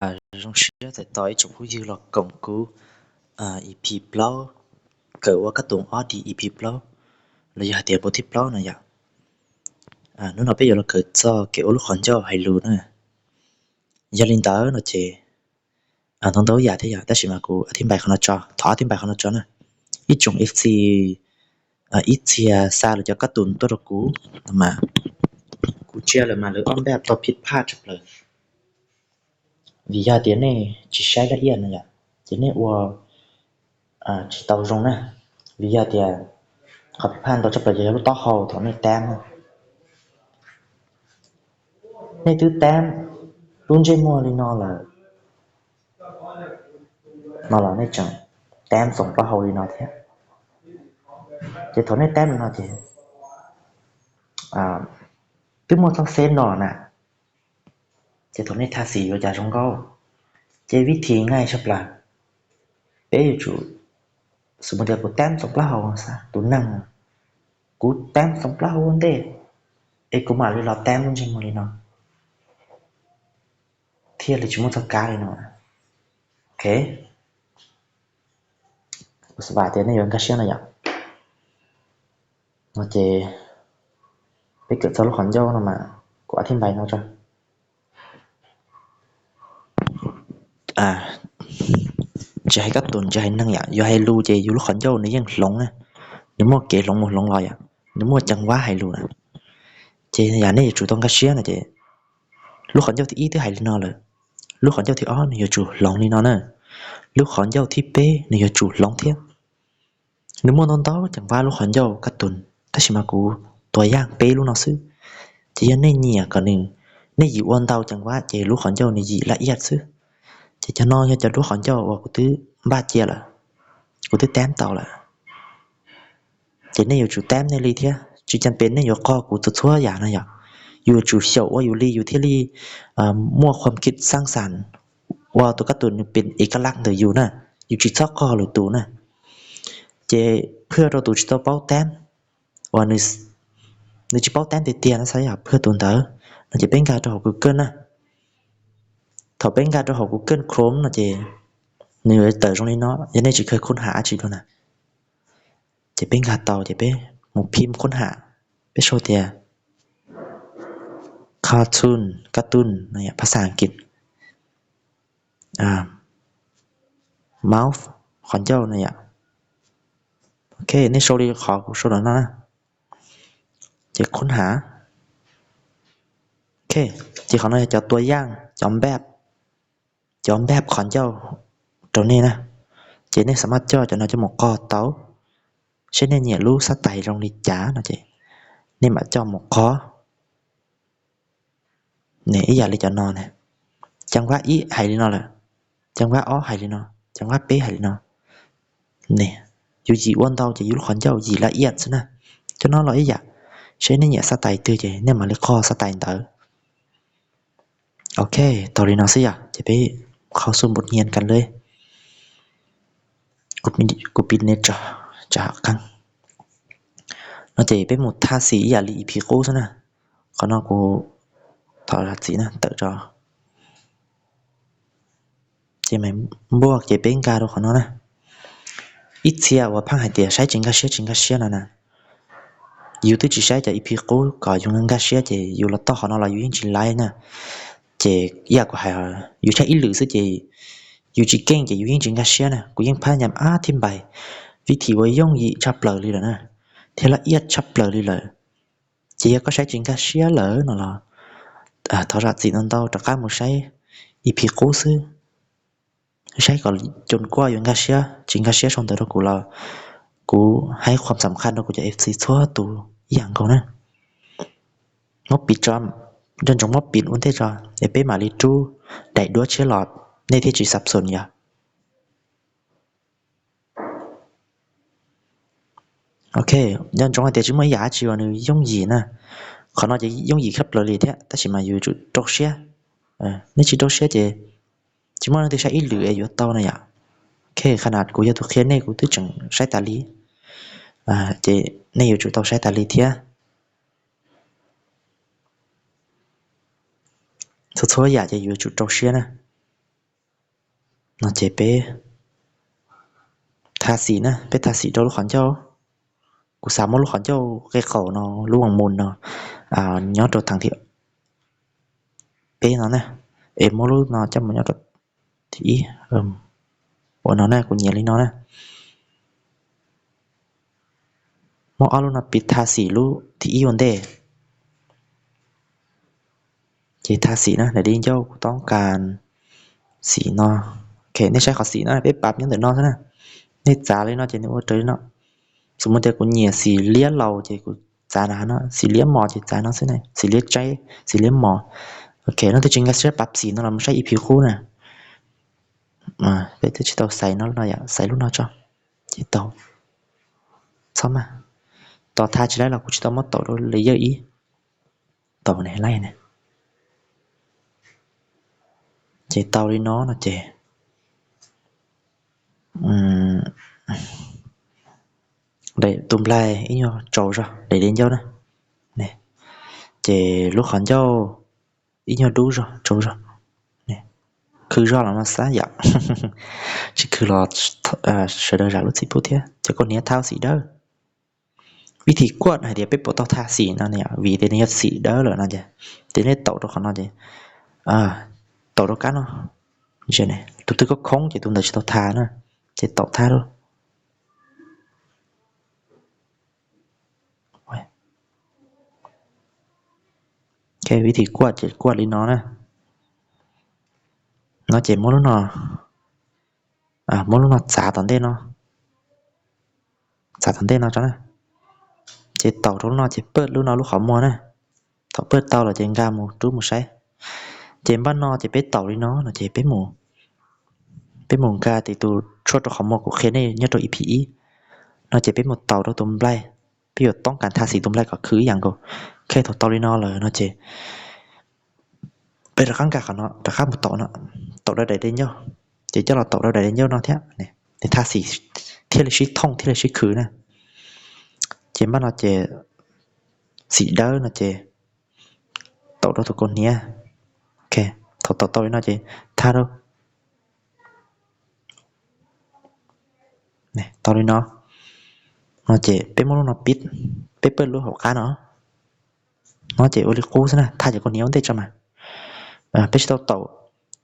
Zoo siab txais tos ib tsoom phooj ywg los koom kuv E P plaub, kawm ua kab tus ob di E P plaub, los yog hais tias npau thib plaub no yom. Hnub no peb yuav los kawm txog kev ua lub qhov ncauj hais lus na. Yog li ntawd no ces ntau ntau yam thiab yom, tab sis mas kuv thib npais qhov no tso, thov thib npais qhov no tso na. Ib tsoom F C ib txhia xa lawv cov kab tus tuaj rau kuv, mas kuv ntsia lawm mas lawv ob npaj tau phij phaj tshaj plaws. Vim yog tias nej tsis saib laj iaj no yom, ces nej ua tsis tau zoo na. Vim yog tias qhov phij phaj ntau tshaj plaws ces yog lub taub hau thaum nej tab na. Nej twb tab lub ntsej muag li no lawm, no los nej tseem tab xoom plaub hau li no thiab. Ces thaum nej tab li no ces twb muaj txoj xeb no na, ces thaum nej tha xim yuav cas zoo nkauj. Ces vib thim nqaij tshaj plaws, peb yuav tsum, xws mus tias kuv tab xoom plaub hau xwb, tus neeg kuv tab xoom plaub hau ua ntej, es kuv mam li los tab lub ntsej muag li no thiaj li tsis muaj txoj kab li no. Ok, kuv xav tias nej yuav nkag siab no yom. No ces peb kawm txog lub qhov ncauj no mas kuv thib npais no tso. Tsis hais kab tus tsis hais neeg yom, yus hais lus ces yus lub qhov ncauj nws yeej hloov na, nws muaj kev hloov mus hloov los yom, nws muaj ceev vab hais lus na. Ces yam nej yuav tsum tau nkag siab no ces lub qhov ncauj thib ib twb hais li no lawm, lub qhov ncauj thib ob nws yuav tsum hloov li no na, lub qhov ncauj thib peb nws yuav tsum hloov thiab. Nws muaj ntau ntau ceev vab lub qhov ncauj kab tus, tab sis mas kuv tuav yaj peb lub no xwb. Ces yog nej nyiam kom nws, nej yim ua ntau ceev vab ces lub qhov ncauj nws yim laj iaj xwb. Ces cov no yog cov duab qhov ncauj uas kuv twb npaj cia lawm, kuv twb tab tau lawm. Ces nej yuav tsum tab nej li thiab, tsis cas pes nej yuav qog kuv txhua txhua yam no yom. Yus yuav tsum xyaum ua yus li yus thiaj li muaj khuam kij xaab xas ua tus kab tus nws pes ev kab laj ntawm yus na, yus tsis txhob qog lwm tus na. Ces phwj rau tus tsis tau paub tab, uas nws tsis paub tab tiag tiag no xav yog phwj tus ntawd no ces peb nkag rau hauv Google na. Thaum peb nkag rau hauv Google Chrome no ces nws yuav tawm zoo li no, yog nej tsis kheev khun ham dab tsi dua na. Ces peb nkag tau ces peb mus phim khun ham, peb sau tias cartoon, cartoon no yom, phas xas As kiv, mouse, qhov ncauj no yom. Ok, nej sau li qhov kuv sau no na, ces khun ham. Ok, ces qhov no yog cov tua yaj, cov npaj, cov npaj qhov ncauj rau nej na. Ces nej xam maj coj cov no coj mus qog tau, seb nej nyiam lub xab tais zoo li cas no ces nej mam coj mus qog. Ib yam li cov no, ceev vab ib hais li no lawm, ceev vab ob hais li no, ceev vab peb hais li no. Ne, yus yim ua ntau ces yus lub qhov ncauj yim laj iaj xwb na. Cov no los ib yam, seb nej nyiam xab tais twg ces nej mam li qog xab tais ntawd. Ok, tau li no xwb yom, ces peb qhov xu npus nias kas le, kuv pib ne tso, tsa qeeb. No ces peb mus thaj xim ib yam li ib phim qub xwb na. Qhov no kuv thov zam txim na, tawm tso. Ces npuaj ces peb nkag rau qhov no na. Ib txhia uas pheej hais tias saib tsis nkag siab tsis nkag siab no na, yus twb tsis saib cov ib phim qub kom yus nkag siab ces yus los toj qhov no los yus yeej tsis laiv na. Ces ib yam kuv hais, yus saib ib lwm xwb ces yus tsis keej ces yus yeej tsis nkag siab na. Kuv yeej phab nyam ab thib npais, vib thim uas yooj yim tshaj plaws li lawm na, thiab laj iaj tshaj plaws li lawm. Ces yog koj saib tsis nkag siab lawm no los thov zam txim ntau ntau, rov qab mus saib ib phim qub xwb. Saib kom coo kuaj yuav nkag siab, tsis nkag siab sau ntawv rau kuv los kuv haib qhuam xam khaj rau kuv cov F C txhua tus ib yam nkaus na. Muab pim tso, nco ntsoov muab pim ua ntej tso es peb mam li rub daim duab tshiab los, nej thiaj tsis xav xom yom. Ok, nco ntsoov hais tias tsis muaj ib yam dab tsi uas nws yooj yim na. Qhov no ces yooj yim tshaj plaws li thiab, tab sis mas yus yuav tsum rau siab. Nej tsis rau siab ces tsis muaj leej twg saib ib lwm es yuav tau na yom. Ok, qhov no kuv yog tus qhia nej kuv twb tseem saib tas li, ces nej yuav tsum tau saib tas li thiab. Txhua txhua yam ces yuav tsum rau siab na. No ces peb tha xim na, peb tha xim rau lub qhov ncauj. Kuv xav muab lub qhov ncauj qe qaum no, lub vas mus no, nyob rau thaj thib peb no na, es muab lub no coj mus nyob rau thib ib. Ua no na, kuv nyiam li no na. Muab ob lub no piv tha xim lub thib ib ua ntej. Ces tha xim na, daim di ncauj kuv toob kas xim no. Ok, nej saib qhov xim no, peb pab nyob ntawm no xwb na. Nej txav li no ces nws ua raws li no. Xws mus tias kuv nyiam xim liab laus ces kuv txav na no, xim liab mos ces txav no xwb na, xim liab tseb, xim liab mos. Ok, leej twg tsis nkag siab pab xim no los mus saib ib phim qub na. Peb twb tsis tau xaiv no, xaiv lub no tso. Ces tau. Txhob mas, tos tha tsis laib los kuv tsis tau muab taum rau layer ib. Taum ne, laij ne. Ces tau li no no ces tus nplaig ib nyuag tsaus zog, daim di ncauj na. Ces lub qhov ncauj ib nyuag dub zog, tsaus zog. Khwv zog los mas xab yam, tsis khwv los sawv daws zam lub txim pub thiab. Cov kaus hniav thau xim dawb. Vij thim kuaj hais tias peb puas tau tha xim no ne, vim tias nws yog xim dawb lawm no ces, ces nej taum rau qhov no ces, taum rau kab no, tus twg khoob khoob ces tus ntawd tsis tau tha na, ces taum thab lub. Vij thim kuaj ces kuaj li no na. No ces muab lub no, muab lub no txav tom ntej no, txav tom ntej no tso na. Ces taum rau lub no ces pawj lub no lub qhov muag na. Thaum pawj tau los ces nkag mus rub mus saib. Ces npaj no ces peb taum li no no ces peb mus, peb mus nkag tim tus tshuaj rau qhov muag kuv qhia nej nyob rau ib phim ib no ces peb mus taum rau tus nplaig. Peb yuav toob kas tha xim tus nplaig kom khwv ib yam nkaus. Ok, thaum tau li no lawm no ces peb rov qab nkag qhov no, rov qab mus taum no, taum rau daim di ncauj, ces coj los taum rau daim di ncauj no thiab, nws tha xim thiaj li sib thooj thiaj li sib khwv na. Ces npaj no ces xim dawb no ces taum rau tus kaus hniav. Ok, thaum taum tau li no ces thab rau. Tau li no, no ces peb muab lub no pib, peb pawj lub hauv qab no. No ces ua li qub xwb na, thab cov kaus hniav ua ntej tso mas. Peb tsis tau taum,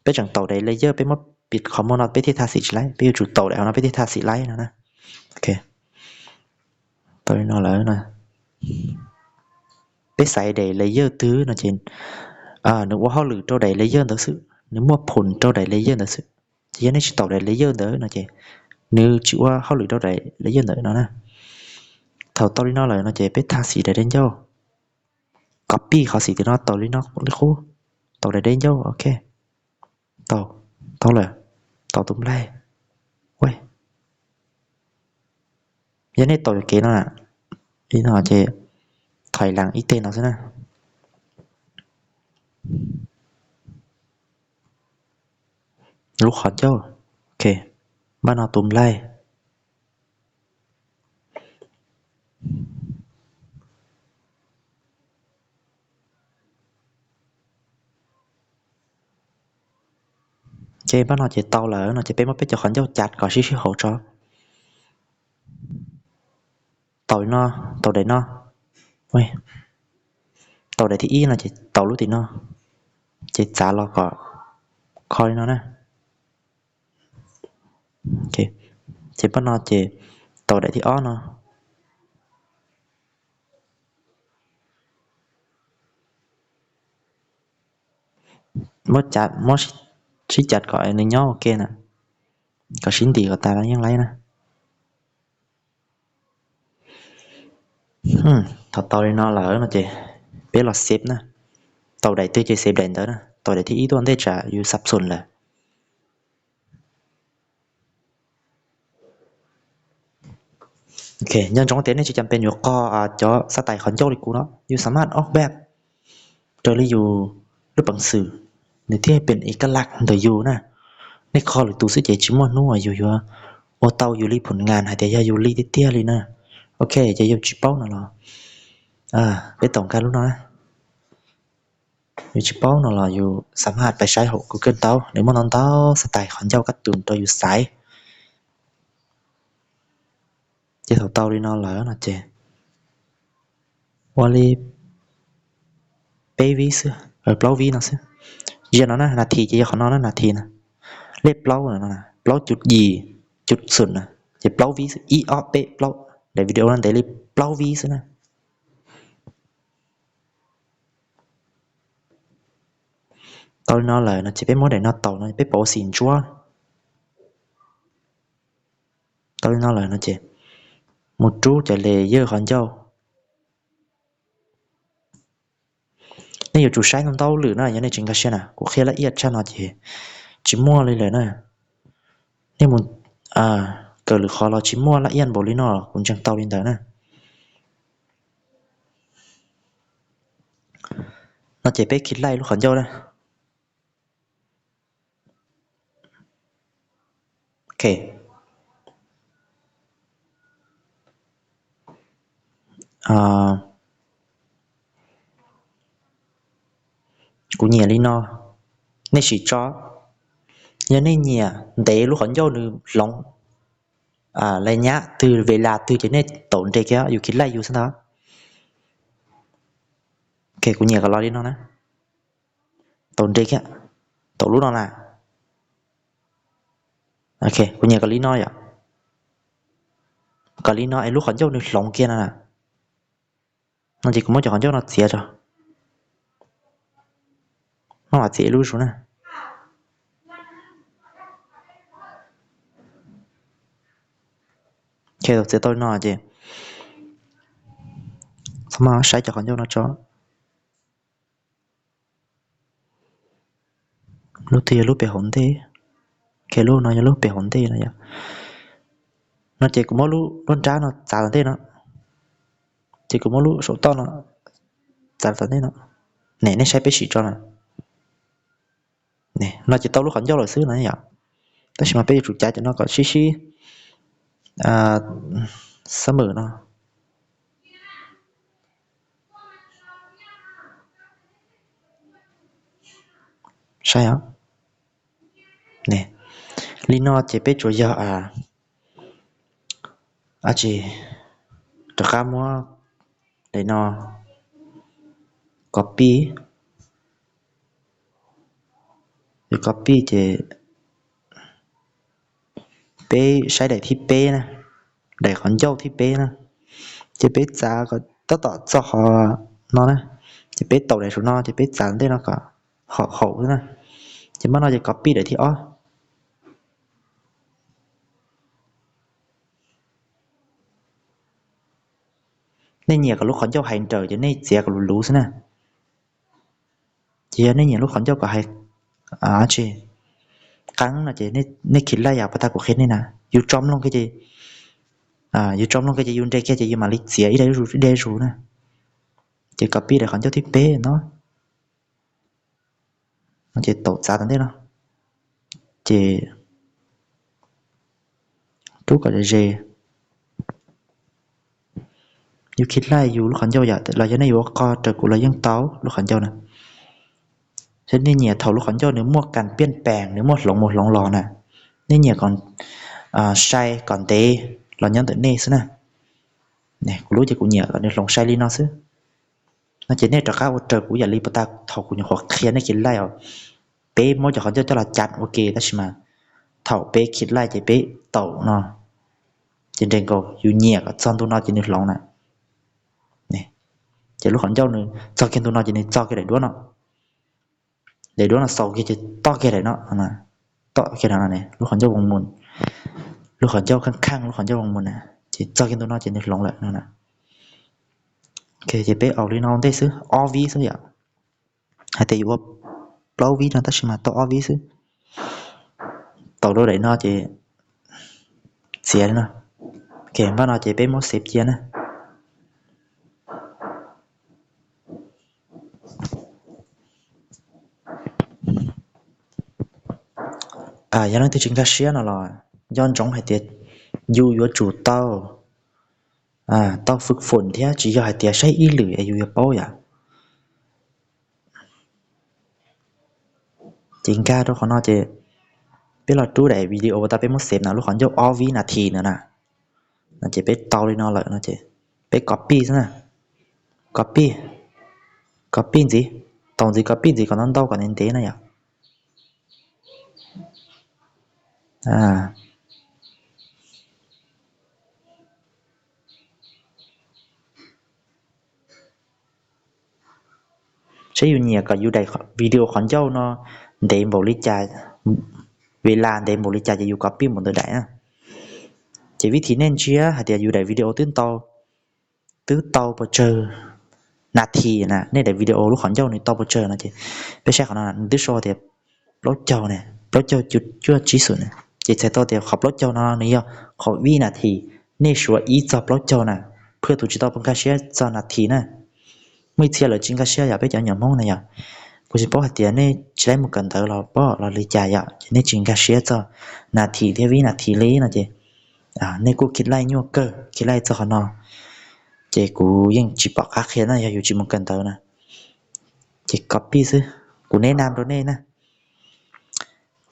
peb tseem taum daim layer, peb muab pib qhov muag no peb thiaj tha xim tsis laib, peb yuav tsum taum daim hauv no peb thiaj tha xim laib no na. Ok, tau li no lawm no, peb xaiv daim layer twg no ces nws ua hauj lwm rau daim layer ntawd xwb, nws muaj phum rau daim layer ntawd xwb. Ces yog nej tsis taum daim layer ntawd no ces nws tsis ua hauj lwm rau daim layer ntawd no na. Thaum tau li no lawm no ces peb tha xim daim di ncauj, copy qhov xim tim no taum li no li qub, taum daim di ncauj. Ok, tau, tau lawm, taum tus nplaig. Yog nej taum yuam kev no, li no ces thaiv lees ib teg no xwb na. Lub qhov ncauj, ok, npaj no tus nplaig. Ces npaj no ces tau lawm no ces peb muab peb cov qhov ncauj cav kom sib sib haum tso. Taum li no, taum daim no, taum daim thib ib no ces taum lub tim no, ces txav los kom kho li no na. Ces npaj no ces taum daim thib ob no. Muab, muab sib cav kom nws nyob ua ke na, kom sib ntim kom tas los yeej laib na. Thaum tau li no lawm no ces peb los save na. Taum daim twg ces save daim ntawd na, taum daim thib ib tuaj ntej tsam yus xab xum lawm. Ok, nco ntsoov tias nej tsis cam pes yuav qog cov xab tais qhov ncauj li kuv no, yus xav maj ob peb raws li yus lub peev xwm, nws thiaj pem ib ka laj ntawm yus na. Nej qog lwm tus xwb ces tsis muaj hnub uas yus yuav ua tau yus li phum ngas hais tias yog yus li tiag tiag li na. Ok, ces yus tsis paub no los peb tau nkag lub no na. Yus tsis paub no los yus xav maj pais saib hauv Google tau, nws muaj ntau ntau xav tais qhov ncauj kab tus rau yus xaiv. Ces thaum tau li no lawm no ces ua li peb vib xwb, plaub vib no xwb. Ziag no na, nas this ces yog qhov no na, nas this na, lej plaub no, plaub cuv yim cuv xum na, ces plaub vib xwb, ib ob peb plaub, daim video no ntev li plaub vib xwb na. Tau li no lawm no ces peb muab daim no tau no peb pauv xim ntsuab. Tau li no lawm no ces mus rub cov layer qhov ncauj. Nej yuav tsum saib ntau ntau lwm na, yog nej tsis nkag siab na, kuv qhia laj iaj tshaj no ces tsis muaj li lawm na. Nej mus kawm lwm qhov los tsis muaj laj iaj npaum li no, kuv ntseeg tau li ntawd na. No ces peb khi laij lub qhov ncauj na. Ok. Kuv nyiam li no, nej sim tso. Yog nej nyiam ntev lub qhov ncauj nws hloov, lais nyab twg ve las twg ces nej taum nres kiag, yus khi laij yus xwb ntag. Ok, kuv nyiam kom los li no na. Taum nres kiag, taum lub no na. Ok, kuv nyiam kom li no yom. Kom li no es lub qhov ncauj nws hloov kiag no na. No ces kuv muab cov qhov ncauj no txiav tso. Maj mam txiav ib lub zus na. Ok, txiav tau li no ces txhob maj saib cov qhov ncauj no tso. Lub twg yog lub pem hauv ntej? Ok, lub no yog lub pem hauv ntej no yom. No ces kuv muab lub nrab no txav tom ntej no. Ces kuv muab lub saum toj no txav tom ntej no. Ne, nej saib peb sim tso na. No ces tau lub qhov ncauj lawm xwb no yom. Tab sis mas peb yuav tsum cav cov no kom sib sib xab mwm no. Saib os. Li no ces peb tsuas yog, a tsis, rov qab muab daim no copy. Copy ces peb saib daim thib peb na, daim qhov ncauj thib peb na, ces peb txav kom tab tom txog qhov no na, ces peb taum daim saum no ces peb txav ntej no kom haum haum xwb na. Ces maj no ces copy daim thib ob. Nej nyiam kom lub qhov ncauj hais nrawm ces nej txiav kom luv luv xwb na. Ces yog nej nyiam lub qhov ncauj kom hais tsis qeeb no ces nej khi laij yam puas tag kuv qhia nej na. Yus tso mloog kiag ces, yus tso mloog kiag ces yus nres kiag ces yus mam li txiav ib daim zus ib daim zus na. Ces copy daim qhov ncauj thib peb no. Ces taum txav tom ntej no, ces rub kom ze ze. Yus khi laij yus lub qhov ncauj yom, los yog nej yuav ua qo raws kuv los yeej tau lub qhov ncauj na. Yog nej nyiam thaum lub qhov ncauj nws muaj kas piaj pees, nws muaj hloov mus hloov los na, nej nyiam kom sai kom ntev los nyob ntawm nej xwb na. Kuv lub ces kuv nyiam kom nws hloov sai li no xwb. No ces nej rov qab ua raws kuv yam li puas tag thaum kuv nyuam qhuav qhia nej khi laij os. Peb muab cov qhov ncauj coj los cav ua ke tab sis mas thaum peb khi laij ces peb taum no ces nres nkaus, yus nyiam kom txog ntu no ces nws hloov na. Ces lub qhov ncauj nws txog kiag ntu no ces nws txog kiag daim duab no. Daim duab no xaus kiag ces toj kiag daim no, toj kiag no, lub qhov ncauj voos mus, lub qhov ncauj kheej kheej, lub qhov ncauj voos mus na, ces txog kiag ntu no ces nws hloov lawm no na. Ces peb au li no ua ntej xwb, ob vib xwb yom. Hais tias yuav ua plaub vib no tab sis mas tau ob vib xwb. Taum rau daim no ces txiav li no. Ok, npaj no ces peb muab xev cia na. Yog leej twg tsis nkag siab no los nco ntsoov hais tias yus yuav tsum tau, tau fwm fum thiab tsis yog hais tias saib ib lwm es yus yuav paub yom. Ces nkag rau qhov no ces peb los rub daim video uas tau peb muab xev no lub qhov ncauj ob vib nas this ntawd na. No ces peb tau li no lawm no ces peb copy xwb na. Copy, copy ntxiv, tau ntxiv copy ntxiv kom ntau ntau kom ntev ntev na yom. Saib yus nyiam kom yus daim video qhov ncauj no ntev npaum li cas, vim las ntev npaum li cas ces yus copy npaum ntawd daim na. Ces vib thim nej ntsia hais tias yus daim video twb tau, twb tau pes tsawg nas this na, nej daim video lub qhov ncauj nws tau pes tsawg no ces peb saib qhov no nws twb sau tias plaub caug ne, plaub caug cuaj tsib xus na. Ces txhais tau tias qhov plaub caug no nws yog qhov vib nas this, nej suav ib txog plaub caug na, phwj tus tsis tau nkag siab txog nas this na. Muaj ib txhia lawv tsis nkag siab yom, peb cov nyuam Hmoob na yom. Kuv tsis paub hais tias nej tsis laib mus kawm ntawv los pab los li cas yom, ces nej tsis nkag siab txog nas this thiab vib nas this li no ces nej kuj khiv laij nyuaj kawg, khiv laij txog qhov no. Ces kuv yeej tsis pom qab qhia na yog yus tsis mus kawm ntawv na. Ces copy xwb, kuv neb nam rau nej na.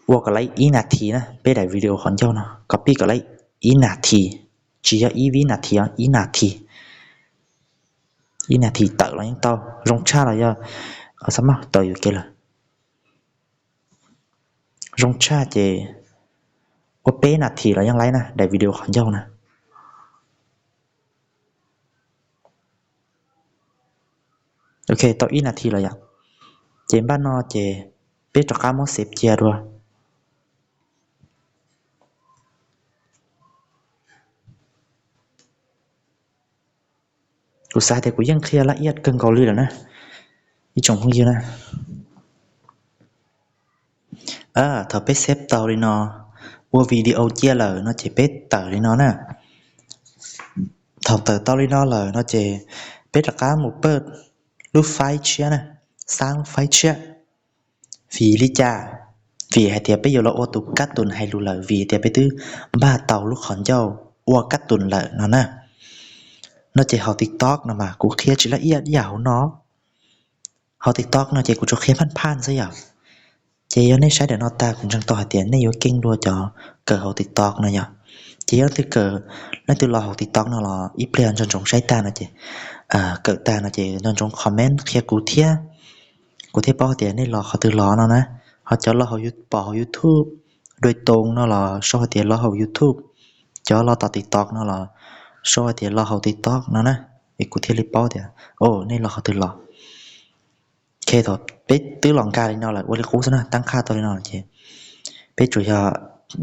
Ua kom laib ib nas this na, peb daim video qhov ncauj no copy kom laib ib nas this, tsis yog ib vib nas this os, ib nas this. Ib nas this tawm los yeej tau, zoo tshaj los yog, xab maj tau yus kev lawm. Zoo tshaj ces ua peb nas this los yeej laib na, daim video qhov ncauj na. Ok, tau ib nas this los yom. Ces npaj no ces peb rov qab muab xev cia dua. Kuv xav tias kuv yeej qhia laj iab kawg nkaus li lawm na, ib tsoom phooj ywg na. Thaum peb xev tau li no, ua video cia lawm no ces peb tawm li no na. Thaum tawm tau li no lawm no ces peb rov qab mus pawj lub faib tshiab na, xab lub faib tshiab. Vim li cas? Vim hais tias peb yuav los ua tus kab tus hais lus lawm, vim tias peb twb npaj tau lub qhov ncauj ua kab tus lawm no na. No ces hauv TikTok no mas kuv qhia tsis laj iab ib yam hauv no. Hauv TikTok no ces kuv tsuas qhia phaj phaj xwb yom. Ces yog nej saib daim no tag kuv ntseeg tau hais tias nej yuav keej dua cov kawm hauv TikTok no yom. Ces yog leej twg kawm, leej twg los hauv TikTok no los ib pliag nco ntsoov saib tag no ces, kawm tag no ces nco ntsoov comment qhia kuv thiab, kuv thiaj paub hais tias nej los qhov twg los no na. Ho cov los hauv, pom hauv YouTube, dua toos no los sau hais tias los hauv YouTube. Cov los tom TikTok no los sau hais tias los hauv TikTok no na, es kuv thiaj li paub tias, o, nej los qhov twg los. Ok, thaum peb twb los nkag li no lawm ua li qub xwb na, tab qhaj tau li no ces peb tsuas yog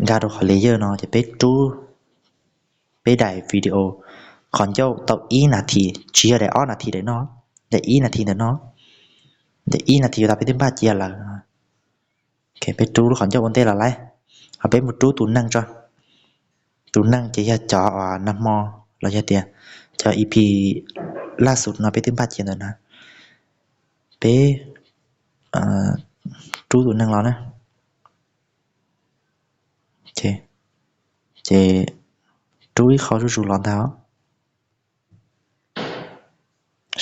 nkag rau qhov layer no ces peb rub peb daim video qhov ncauj tau ib nas this, tsis yog daim ob nas this daim no, daim ib nas this ntawm no, daim ib nas this uas tas peb twb npaj cia lawm. Ok, peb rub lub qhov ncauj ua ntej los lawm, ho peb mus rub tus neeg tso. Tus neeg ces yog cov nag hmo los yog tias cov EP laj xus no peb twb npaj cia ntawm na. Peb rub tus neeg los na. Ces rub ib qho zuj zus los ntag.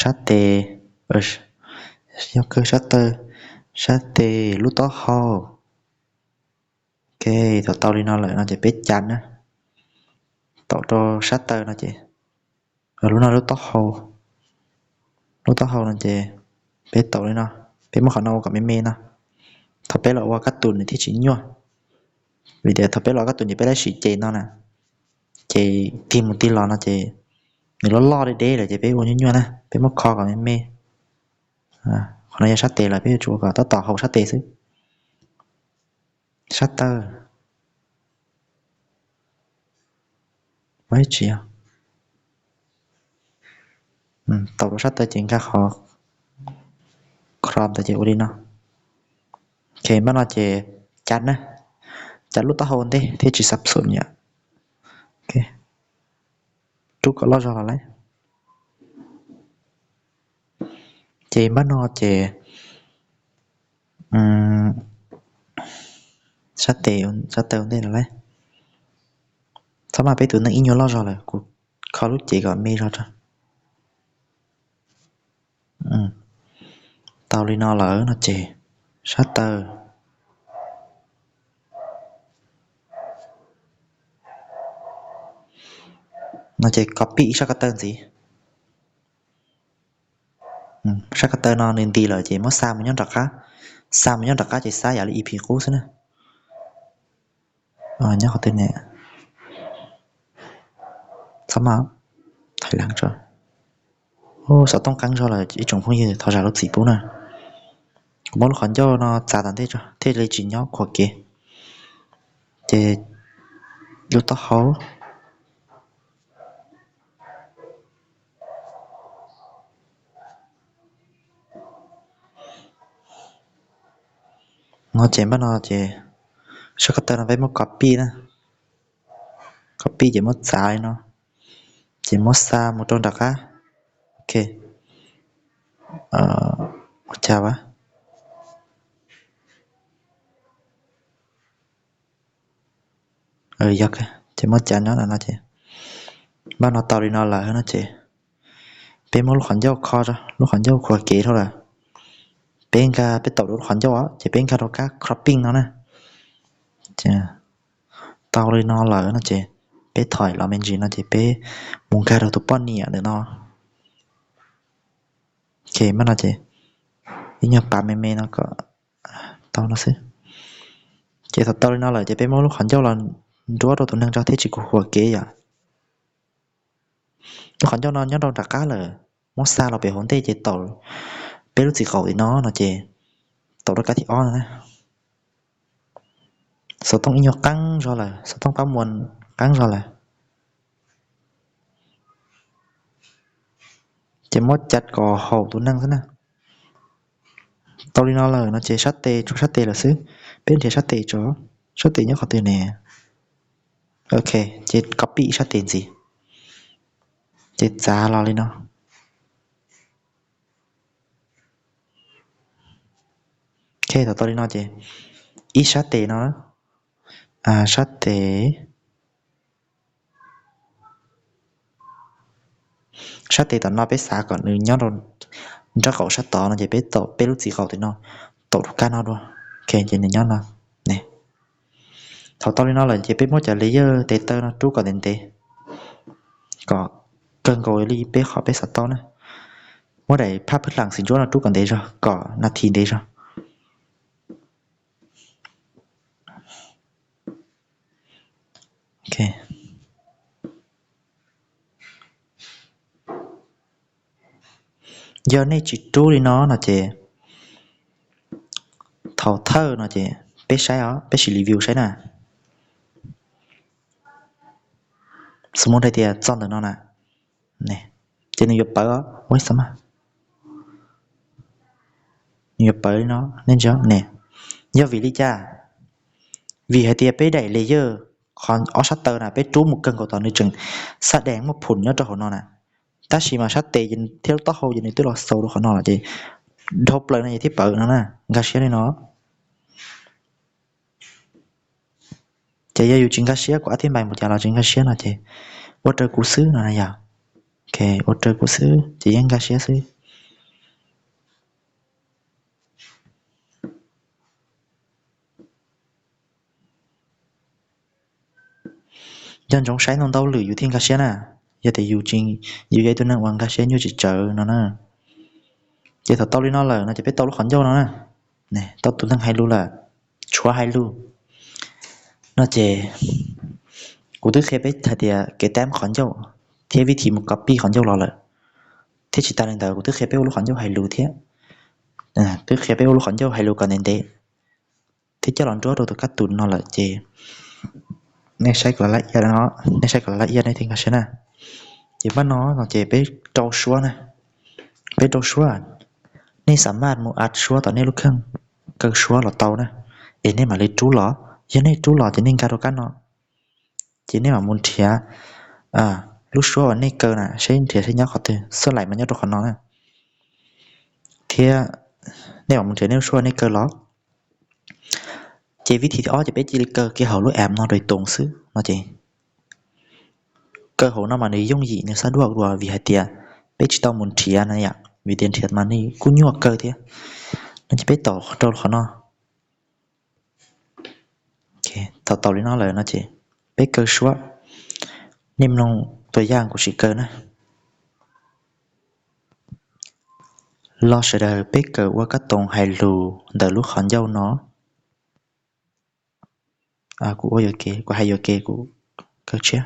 Sab tes, yog kawg sab taw, sab tes lub taub hau. Ok, thaum tau li no lawm no ces peb cav na, tau rau sab taw no ces, lub no lub taub hau, lub taub hau no ces peb tau li no, peb muab qhov no ua kom me me no. Thaum peb los ua kab tus nws thiaj tsis nyuaj, vim tias thaum peb los kab tus ces peb laj sim ces no na, ces tig mus tig los no ces nws loj loj deb deb lawm ces peb ua nyuaj nyuaj na, peb muab kho kom me me. Qhov no yog sab tes lawm peb yuav tsum ua kom tab tom hauv sab tes xwb. Sab taw, tsis, tau rau sab taw ces nkag qhov Chrome ntawd ces ua li no. Ok, npaj no ces cav na, cav lub taub hau ntej thiaj tsis xab xum yom. Rub kom loj zog los lawm. Ces npaj no ces sab tes, sab taw ua ntej los lawm. Txhob mas peb tus neeg ib nyuag loj zog lawm, kuv kho lub cev kom me zog tso. Tau li no lawm no ces sab taw, No ces copy ib sab ko taw ntxiv. Sab ko taw no nws nti lawm ces muab xa mus nyob nram qab. Xa mus nyob nram qab ces xa yam li ib phim qub xwb na. Nyob qhov twg ne? Txhob maj, thaij leej tso. Xov tooj qeeb zog lawm ib tsoom phooj ywg, thov zam lub txim pub na. Kuv muab lub qhov ncauj no txav tom ntej tso thiaj li tsis nyob qhuav kev. Ces lub taub hau no ces npaj no ces sab ko taw no peb muab copy na. Copy ces muab txav li no, ces muab xa mus rau nram qab. Ok, ua cas a? Yog ces muab txav nyob no ces npaj no tau li no lawm no ces peb muab lub qhov ncauj kho, lub qhov ncauj qhuav kev dhau lawm. Peb nkag, peb taum rau lub qhov ncauj ces peb nkag rau kab cropping no na. Tau li no lawm no ces peb thom los me ntsis no ces peb mus nkag rau tus poj niam ntawm no. Ok, npaj no ces ib nyuag pav me me no kom tau no xwb. Ces thaum tau li no lawm ces peb muab lub qhov ncauj los nruab rau tus neeg tso thiaj tsis khuam kev yom. Lub qhov ncauj no nyob rau nram qab lawm, muab xa los pem hauv ntej ces taum peb lub txiv qaum tim no no ces taum rau kab thib ob no na. Xov tooj ib nyuag qeeb zog lawm, xov tooj pab muas qeeb zog lawm. Ces muab cav kom haum tus neeg xwb na. Tau li no lawm no ces sab tes, tshuav sab tes lawm xwb. Peb nrhiav sab tes tso, sab tes nyob qhov twg ne? Ok, ces copy sab tes ntxiv, ces txav los li no. Ok, thaum tau li no ces ib sab tes no, sab tes, sab tes tom no peb xav kom nws nyob rau nraub qaum sab tod no ces peb taum peb lub txiv qaum tim no, taum rau kab no dua. Ok, ces nws nyob no ne. Thaum tau li no lawm ces peb muab cov layer tes taw no rub kom ntev ntev, kom kawg nkaus li peb qhov peb xav tau na. Muab daim phaj phwj hlam xim ntsuab no rub kom ntev zog, kom nas this ntev zog. Yog nej tsis rub li no no ces thaum thawj no ces peb saib os, peb sim review saib na. Xws li hais tias txog ntawm no na, ces nws yuav pawv os, ua xav mas nws yuav pawv li no, nej ntsia ne. Yog vim li cas? Vim hais tias peb daim layer qhov ob sab taw na peb rub mus kawg nkaus tom nws tseem xab dees muaj phum nyob rau hauv no na. Tab sis mas sab tes thiab lub taub hau ces nws twb los xaus rau qhov no lawm ces dhau plaws no ces thiaj pawv no na, nkag siab li no. Ces yog yus tsis nkag siab, kuv ab thiab npais mus cas los tsis nkag siab no ces ua raws kuv xwb no na yog. Ok, ua raws kuv xwb ces yeej nkag siab xwb. Nco ntsoov saib ntau ntau lwm yus thiaj nkag siab na. Yog tias yus tsis, yus yog ib tug neeg uas nkag siab nyuaj tsis tsawv no na. Ces thaum tau li no lawm no ces peb tau lub qhov ncauj no na. Tau tus neeg hais lus lawm, tshuav hais lus no ces kuv twb qhia peb hais tias kev tab qhov ncauj thiab vib thim mus copy qhov ncauj los lawm. Thiab tsis tas li ntawd kuv twb qhia peb ua lub qhov ncauj hais lus thiab. Twb qhia peb ua lub qhov ncauj hais lus kom ntev ntev thiab coj los nruab rau tus kab tus no lawm ces nej saib kom laj iab no, nej saib kom laj iab nej thiaj nkag siab na. Ces pab no no ces peb rau suab na, peb rau suab. Nej xam maj mus add suab tom nej lub kheej, kaw suab los tau na, es nej mam li rub los. Yog nej rub los ces nej nkag rau kab no, ces nej mam mus nrhiav lub suab uas nej kaw na, saib nrhiav saib nyob qhov twg, xab laim mas nyob rau qhov no na. Thiab nej mam mus nrhiav nej lub suab uas nej kaw los. Ces vib thim thib ob ces peb cia li kaw kiag hauv lub app no rau toos xwb no ces kaw hauv no mas nws yooj yim nws xab duaj dua vim hais tias peb tsis tau mus nrhiav na yom, vim tias nrhiav mas nws kuj nyuaj kaw thiab. No ces peb taum rau qhov no. Thaum taum li no lawm no ces peb kaw suab. Nej mloog Tua yaj kuv sim kaw na. Los sawv daws peb kawm ua kab toom hais lus ntawm lub qhov ncauj no. Kuv ua yuam kev, kuv hais yuam kev, kuv kaw tshiab.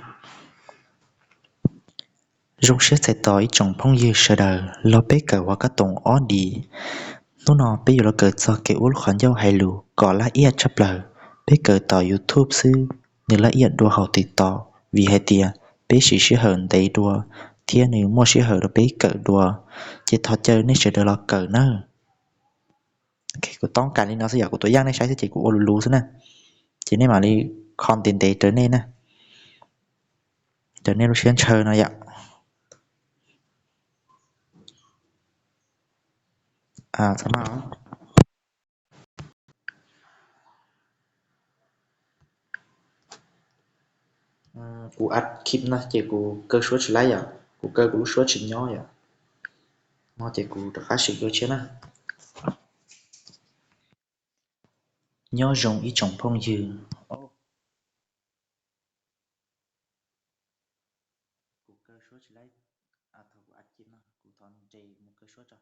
Zoo siab txais tos ib tsoom phooj ywg sawv daws los peb kawm ua kab toom ob D. Hnub no peb yuav los kawm txog kev ua lub qhov ncauj hais lus kom laj iaj tshaj plaws. Peb kawm tom YouTube xwb, nws laj iaj dua hauv TikTok vim hais tias peb siv sij hawm ntev dua thiab nws muaj sij hawm rau peb kawm dua. Ces thov caw nej sawv daws los kawm nawb. Kuv toob kas li no xwb yom, kuv tua yaj nej saib xwb ces kuv ua lus lus xwb na. Ces nej mam li kho ntev ntev raws nej na, raws nej lub siab ntshaw no yom. Kuv a khib no ces kuv kaw suab tsis laib yom, kuv kaw kuv lub suab tsis nyob yom. No ces kuv rov qab sim kaw tshiab na. Nyob zoo ib tsoom phooj ywg. Kuv kaw suab tsis laib, thaum kuv a khib no kuv thov nres mus kaw suab tso.